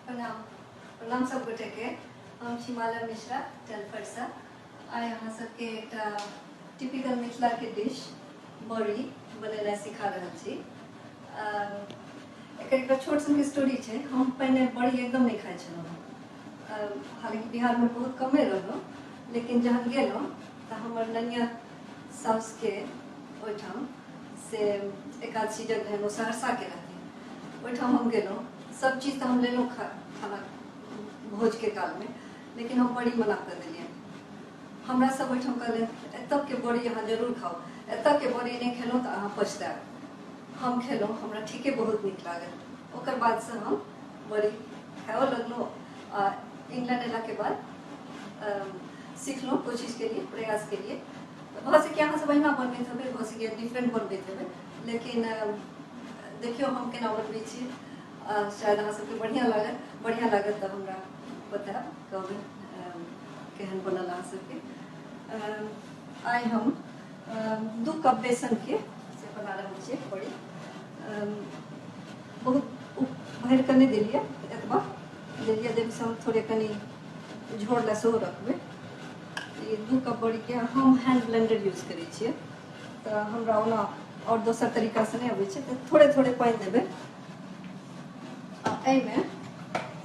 प्रणाम प्रणाम सब गोटे के। हम छी माला मिश्रा टेलफर्डसँ। आइ अहाँ सबके एकटा टिपिकल मिथिलाके डिश बड़ी बनेनाइ सिखा रहल छी। एकर एकटा छोट सनके स्टोरी छै। हम पहिने बड़ी एकदम नहि खाइ छलहुँ हँ, हालाँकि बिहारमे बहुत कमे रहलहुँ, लेकिन जहन गेलहुँ तऽ हमर ननिया साउसके ओहिठाम से एकादशी जग रहनि, ओ सहरसाके रहथिन, ओहिठाम हम गेलहुँ। सब चीज तऽ हम लेलहुँ खाना भोजके कालमे, लेकिन हम बड़ी मना कऽ देलियनि। हमरा सब ओहिठाम कहलनि, एतऽके बड़ी अहाँ जरूर खाउ, एतऽके बड़ी नहि खेलहुँ तऽ अहाँ पछतायब। हम खेलहुँ, हमरा ठीके बहुत नीक लागल। ओकर बादसँ हम बड़ी खाओ लगलहुँ आ इंग्लैंड अयलाके बाद सिखलहुँ, कोशिश केलियै, प्रयास केलियै। भऽ सकैए अहाँ सब अहिना बनबैत हेबै, भऽ सकैए डिफरेंट बनबैत हेबै, लेकिन देखियौ हम केना बनबै छी। शायद अहाँ सबके बढ़िआँ लागत। बढ़िआँ लागत तऽ हमरा बतायब, कहबै केहन बनल अहाँ सबके। आइ हम 2 कप बेसनके से बना रहल छियै बड़ी। बहुत भरि कऽ नहि देलियै, एतबा देलियै जाहिसँ हम थोड़े कनि झोर लए सेहो रखबै। ई 2 कप बड़ीके हम हैंड ब्लेंडर यूज करै छियै, तऽ हमरा ओना आओर दोसर तरीकासँ नहि अबै छै, तऽ थोड़े थोड़े पानि देबै। आ एहिमे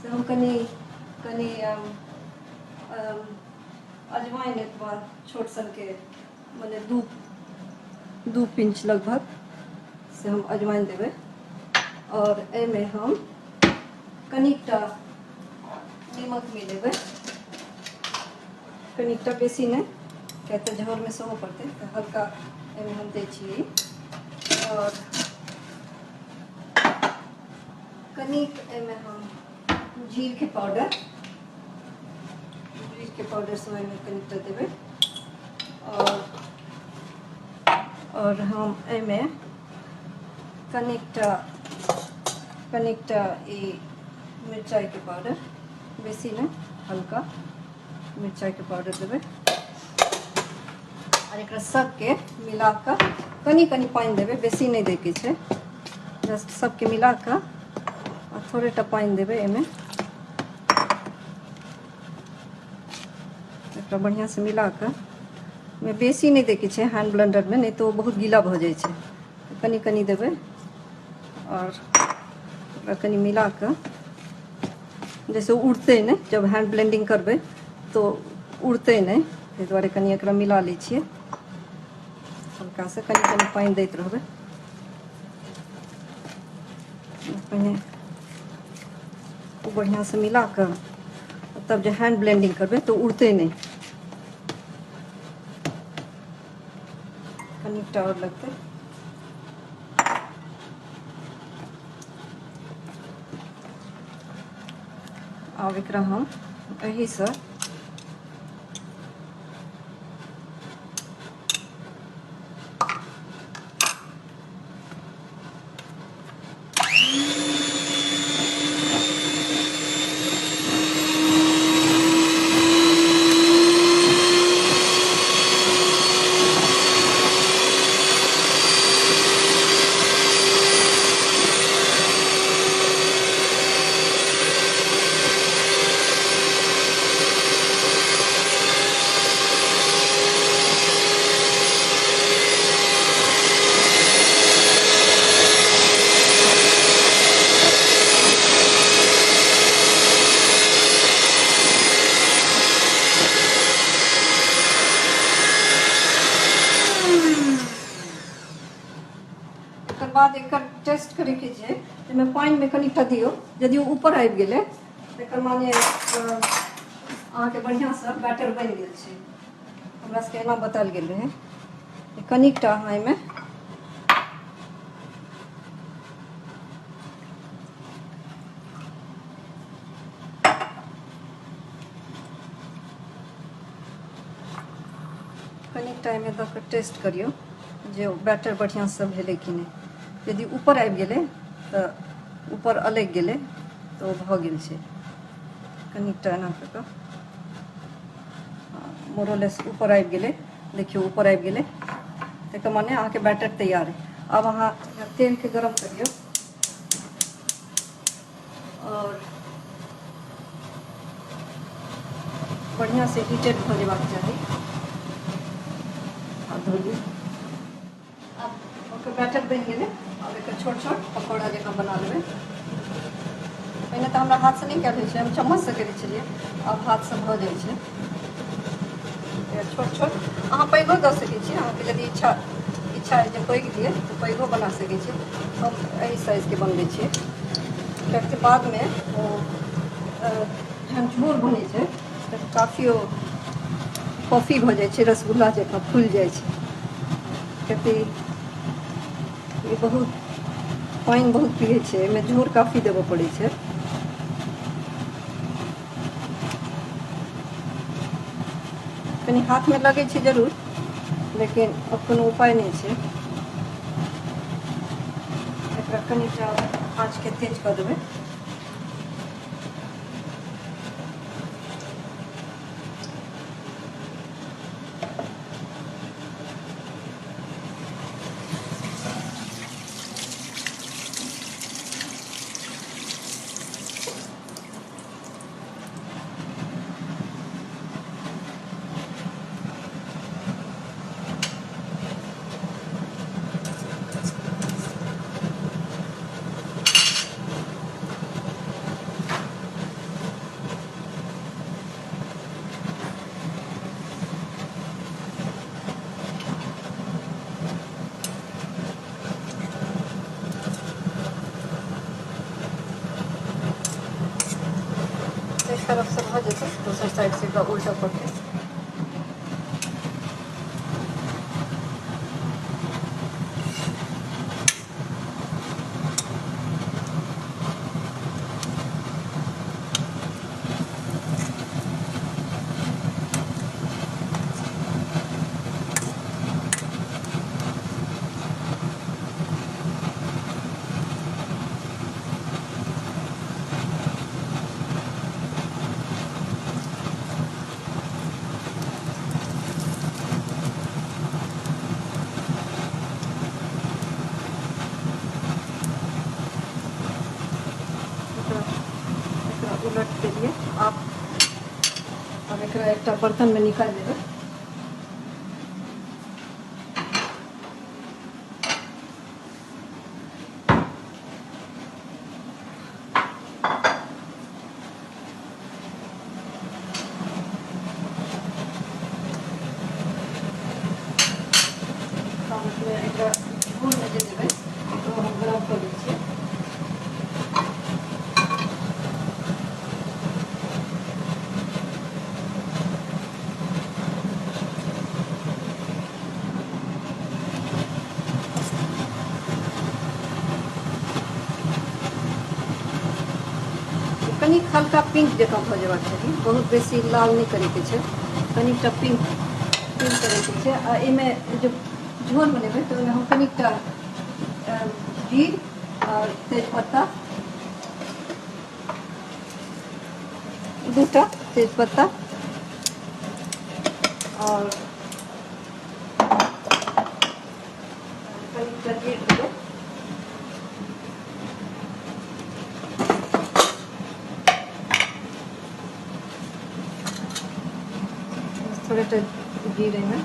से हम कनि कनि अजवाइन एतबा छोट सनके, मने 2 पिंच लगभग से हम अजवाइन देबै। आओर एहिमे हम कनिकटा निमक मिलेबै, कनिकटा, बेसी नहि, किया तऽ झोरमे सेहो पड़तै, तऽ हल्का एहिमे हम दै छियै। आओर कनिक एहिमे हम जीरके पाउडर, जीरके पाउडर सेहो एहिमे कनिकटा देबै। आओर हम एहिमे कनिकटा कनिकटा ई मिरचाइके पाउडर, बेसी नहि, हल्का मिरचाइके पाउडर देबै। आओर एकरा सबके मिला कऽ कनि कनि पानि देबै, बेसी नहि दैके छै। जस्ट सबके मिला कऽ आ थोड़े टा पानि देबै एहिमे। एकरा बढ़िआँसँ मिला कऽ, एहिमे बेसी नहि दैके छै हैंड ब्लेंडरमे, नहि तऽ ओ बहुत गीला भऽ जाइ छै। कनि कनि देबै आओर ओकरा कनि मिला कऽ, जैसे उड़तै नहि, जब हैंड ब्लेंडिंग करबै तऽ उड़तै नहि, ताहि दुआरे कनि एकरा मिला लै छियै हल्कासँ। कनि कनि पानि दैत रहबै पहिने, बढ़िआँसँ मिला कऽ, तब जे हैंड ब्लेंडिंग करबै तऽ उड़तै नहि। कनिकटा आओर लगतै। आब एकरा हम एहिसँ एकर बाद एकर टेस्ट करैके छै। एहिमे पानिमे कनिटा दियौ, यदि ओ ऊपर आबि गेलै तकर माने अहाँके बढ़िआँसँ बैटर बनि गेल छै। हमरा सबके एना बतायल गेल रहै। कनिकटा अहाँ एहिमे कनिकटा एहिमे दऽ कऽ टेस्ट करियौ जे बैटर बढ़िआँसँ भेलै कि नहि। यदि ऊपर आबि गेलै तऽ ऊपर अलगि गेलै तऽ ओ भऽ गेल छै। कनिकटा एना कऽ कऽ मोरलेस ऊपर आबि गेलै, देखियौ ऊपर आबि गेलै, तकर माने अहाँके बैटर तैयार है। आब अहाँ तेलके गरम करियौ और बढ़िया से हीटेड भऽ जेबाक चाही। आ धो लिअ। आब ओकर बैटर बनि गेलै। आब एकर छोट छोट पकौड़ा जकाँ बना लेबै। पहिने तऽ हमरा हाथसँ नहि कयल होइ छै, हम चम्मचसँ करै छलियै, आब हाथसँ भऽ जाइ छै। छोट छोट अहाँ पैघो दऽ सकै छी, अहाँके यदि इच्छा इच्छा अइ जे पैघ दियै तऽ पैघो बना सकै छी। हम एहि साइजके बनबै छियै, कियाकि बादमे ओ जहन झोर बनै छै तऽ काफी ओ कॉफी भऽ जाइ छै, रसगुल्ला जकाँ फूलि जाइ छै, कियाकि ई बहुत पानि बहुत पियै छै, एहिमे झोर काफी देबऽ पड़ै छै। कनि हाथमे लगै छै जरूर, लेकिन अब कोनो उपाय नहि छै। एकरा कनिटा आँचके तेज कऽ देबै। एक तरफ से भऽ जेतै, दोसर साइड से एकरा उल्टा पड़तै। उलट देलियै। आब एकरा एकटा बर्तनमे निकालि देबै। एकरा झोरमे जे देबै तऽ हम गरम कऽ दै छियै। कनिक हल्का पिंक जकाँ भऽ जेबाक चाही, बहुत बेसी लाल नहि करैके छै, कनिकटा पिंक पिंक करैके छै। आ एहिमे जे झोर बनेबै तऽ ओहिमे हम कनिकटा जीर आओर तेजपत्ता, दूटा तेजपत्ता आओर कनिकटा जीर देबै। थोड़े टा जीर एहिमे,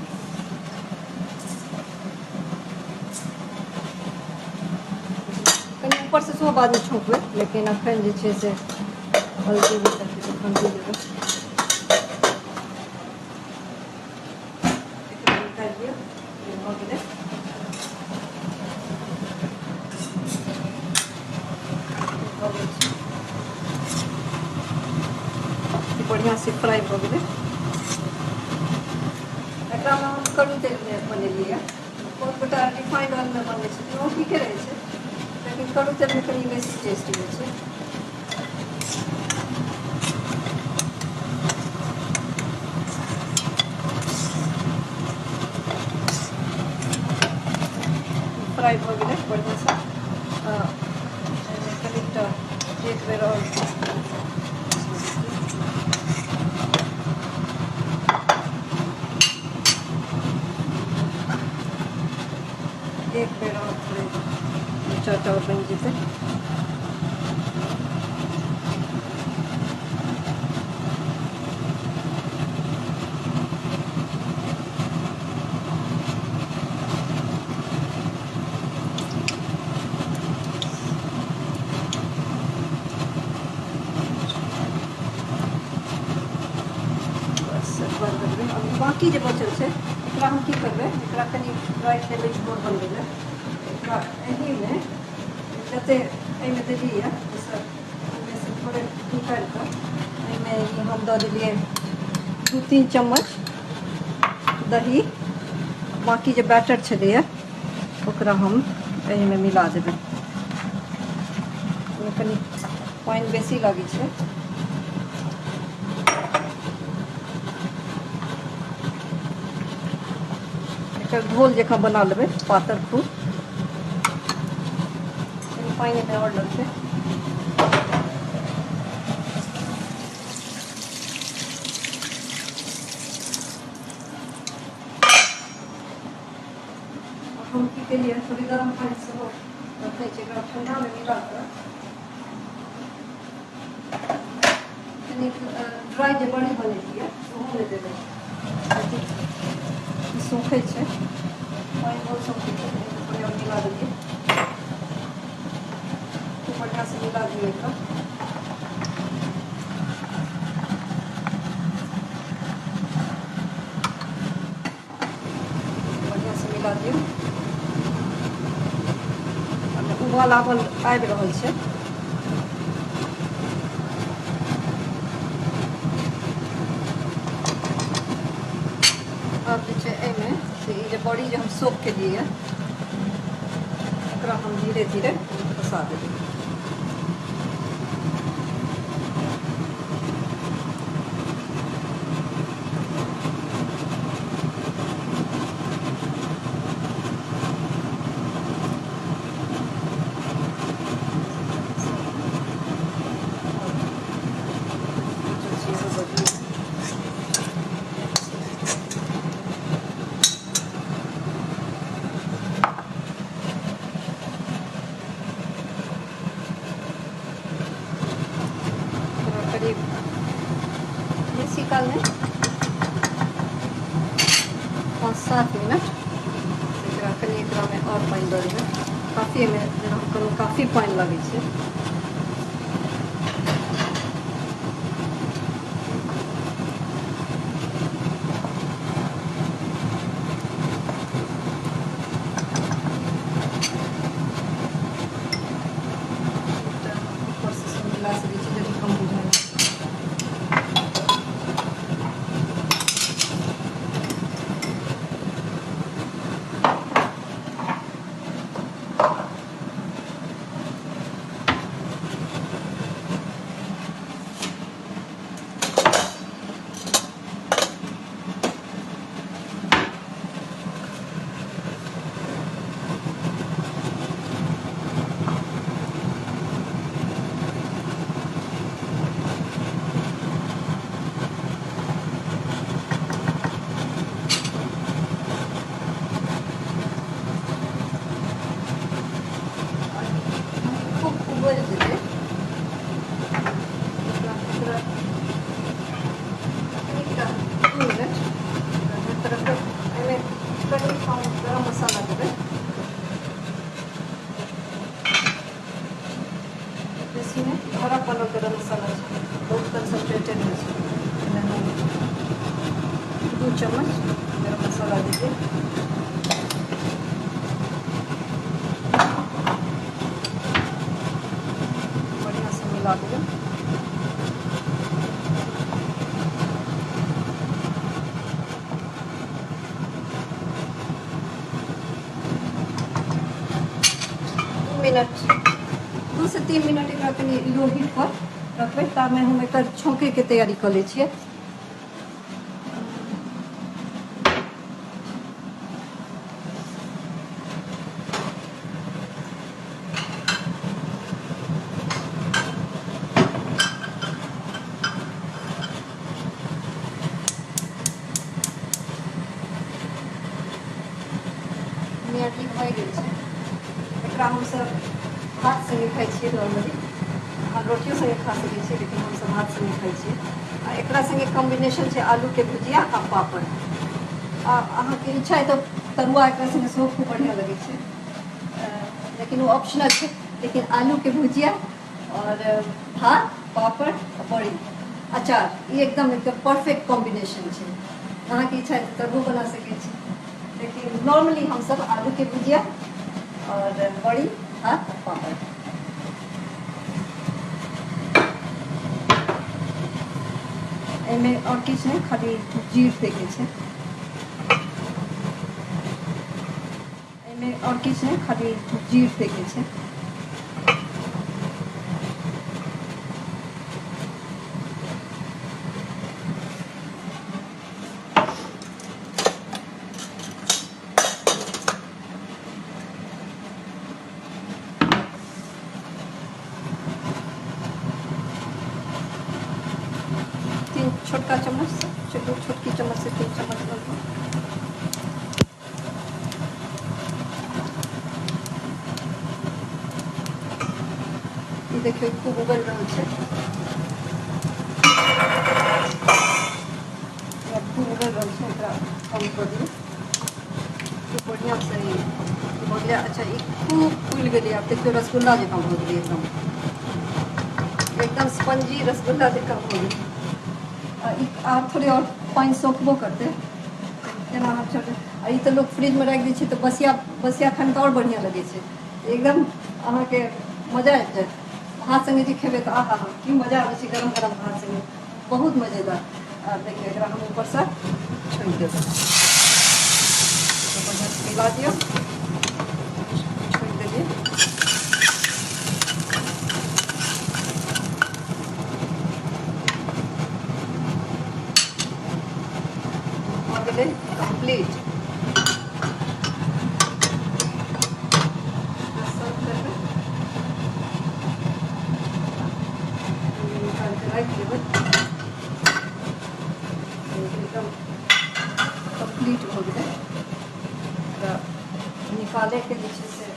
कनि ऊपरसँ सेहो बादमे छौंकबै, लेकिन एखन जे छै से हल्दी तखन दऽ देबै। एकरा निकालि लिअ, भऽ गेलै। भऽ गेल छै, बढ़िआँसँ फ्राइ भऽ गेलै। एकरामे हम करू तेलमे बनेलियै। बहुत गोटा रिफाइंड ऑयलमे बनबै छथिन, ओ ठीके रहै छै, लेकिन करू तेलमे कनि बेसी टेस्टी होइ छै। फ्राइ भऽ गेलै बढ़िआँसँ। कनिकटा एक बेर आओर एक बेर आओर थोड़े दू चारिटा आओर बनि जेतै। बाकी जे बचल छै एकरा हम की करबै, एकरा कनि राखि लेबै झोर बनबै लए। एकरा एहिमे जते एहिमे देलियै ओहिसँ ओहिमेसँ थोड़े निकालि कऽ एहिमे ई हम दऽ देलियै 2-3 चम्मच दही। बाकी जे बैटर छलैए ओकरा हम एहिमे मिला देबै। ओहिमे कनि पानि बेसी लागै छै। एकर घोल जकाँ बना लेबै पातर खूब। कनि पानि एहिमे आओर लगतै। हम की केलियै, थोड़ी गरम पानि सेहो रखने छियै, एकरा ठण्डामे मिला कऽ कनि ड्राइ जे बड़ी बनेलियै ओहोमे देबै। ई सोखै छै पानि, बहुत सोखै छै। थोड़े आओर मिला देलियै, खूब बढ़िआँसँ मिला दियौ एकरा। बढ़िआँसँ मिला दियौ। उबाल आबल आबि रहल छै। आब जे छै एहिमे से ई जे बड़ी जे हम सोख केलियै एकरा हम धीरे धीरे खसा देबै। करीब बेसी काल नहि, 5-7 मिनट। एकरा कनि एकरामे आओर पानि दऽ देबै। काफी एहिमे जेना हम कहलहुँ काफी पानि लगै छै। ऊपरसँ मिला सकै छी यदि कम बुझाइ। खूब उबलि जेतै। एकरा कनिकटा 2 मिनट रखबै। एहिमे कनि हम गरम मसाला देबै, बेसी नहि। घरक बनल गरम मसाला छै, बहुत कंसन्ट्रेटेड होइ छै। एहिमे हम 2 चम्मच गरम मसाला देबै। बढ़िआँसँ मिला देबै। 2 मिनट, 2 से 3 मिनट एकरा कनि लो हीट पर रखबै। तामे हम एकर छौंकैके तैयारी कऽ लै छियै। नियरली भए गेल छै। एकरा हमसभ भात सङ्गे खाइ छियै नॉर्मली, आ रोटियो सङ्गे खा सकै छियै, लेकिन हमसभ भात सङ्गे खाइ छियै। आ एकरा सङ्गे कॉम्बिनेशन छै आलूके भुजिया आ पापड़। आ अहाँके इच्छा है तऽ तरुआ एकरा सङ्गे सेहो खूब बढ़िआँ लगै छै, लेकिन ओ ऑप्शनल छै। लेकिन आलूके भुजिया और भात, पापड़, बड़ी, अचार, ई एकदम एकदम परफेक्ट कॉम्बिनेशन छै। अहाँके इच्छा तऽ तरुओ बना सकै छी, लेकिन नॉर्मली हमसभ आलूके भुजिया आओर बड़ी आ पापड़। एहिमे आओर किछु नहि, खाली जीर दैके छै। एहिमे आओर किछु नहि, खाली जीर दैके छै। तीन छोटका चम्मच से, दू छोटकी चम्मच से 3 चम्मच लगभग। ई देखियौ, खूब उबलि रहल छै, खूब उबलि रहल छै। एकरा कम कऽ दियौ, खूब बढ़िआँसँ ई भऽ गेलै। अच्छा, ई खूब फूलि गेलै। आब देखियौ, रसगुल्ला जकाँ भऽ गेलै, एकदम एकदम स्पंजी रसगुल्ला जकाँ भऽ गेलै। आ ई आब थोड़े आओर पानि सोखबो करतै। जेना अहाँ छोड़बै, आ ई तऽ लोक फ्रिजमे राखि दै छै तऽ बसिया बसिया खाइमे तऽ आओर बढ़िआँ लगै छै। एकदम अहाँके मजा आबि जायत। भात सङ्गे जे खेबै तऽ आहा हा, की मजा आबै छै गरम गरम भात सङ्गे, बहुत मजेदार। आब देखियौ, एकरा हम ऊपरसँ छोड़ि देबै। बढ़िआँसँ मिला दियौ। छोड़ि देलियै। भऽ गेलै कम्प्लीट। सर्व करबै, निकालि कऽ राखि देबै। एकदम कम्प्लीट भऽ गेलै। एकरा निकालैके जे छै से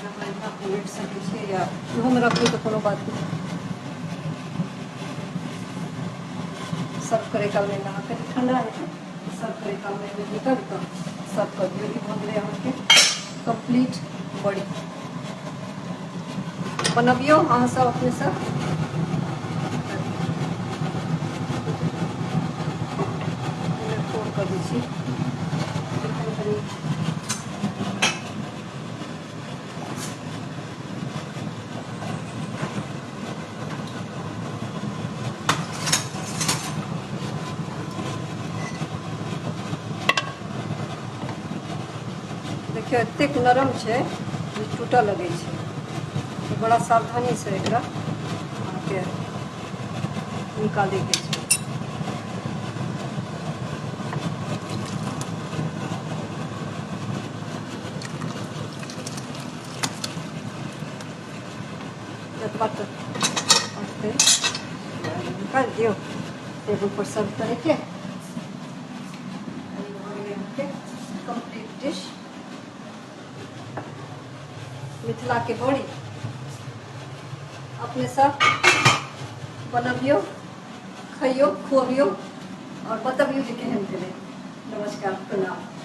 अहाँ उलटि सकै छियै या इहोमे रखबै तऽ कोनो बात नहि। सर्व करै कालमे अहाँ कनि ठण्डा हेतै, सर्व करै कालमे एहिमे निकालि कऽ सर्व कऽ दियौ। ई भऽ गेलै अहाँके कम्प्लीट बड़ी। बनबियौ अहाँ सब अपने सब। फोड़ कऽ दै छी कनि। देखियौ, एतेक नरम छै जे टूटऽ लगै छै। तऽ बड़ा सावधानीसँ एकरा अहाँके निकालैके छै। जतबा तक अटतै निकालि दियौ, टेबुल पर सर्व करैके। भऽ गेलै अहाँके कम्प्लीट डिश, मिथिलाके बड़ी। अपने सब बनबियौ, खइयौ, खुअबियौ आओर बतबियौ जे केहन भेलै। नमस्कार, प्रणाम।